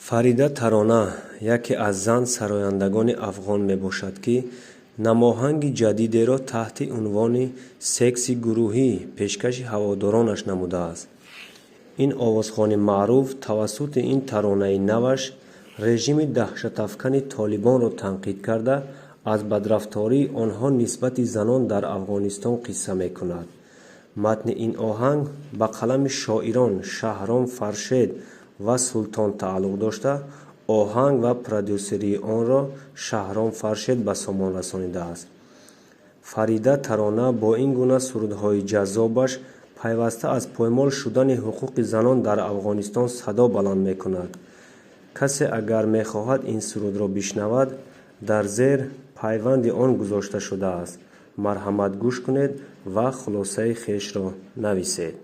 Фарида Тарона яке аз зан сарояндагони афғон мебошад, ки намоҳанги ҷадидеро таҳти унвони «Секси гурӯҳӣ» пешкаши ҳаводоронаш намудааст. Ин овозхони маъруф тавассути ин таронаи наваш режими даҳшатафкани Толибонро танқид карда, аз бадрафтории онҳо нисбати занон дар Афғонистон қисса мекунад. Матни ин оҳанг ба қалами шоирон Шаҳром Фаршед ва Султон тааллуқ дошта, оҳанг ва продюсерии онро Шаҳром Фаршед ба сомон расонидааст. Фарида Тарона бо ин гуна сурудҳои ҷаззобаш пайваста аз поймол шудани ҳуқуқи занон дар Афғонистон садо баланд мекунад. Касе агар мехоҳад ин сурудро бишнавад, дар зер пайванди он гузошта шудааст. Марҳамат, гӯш кунед ва хулосаи хешро нависед.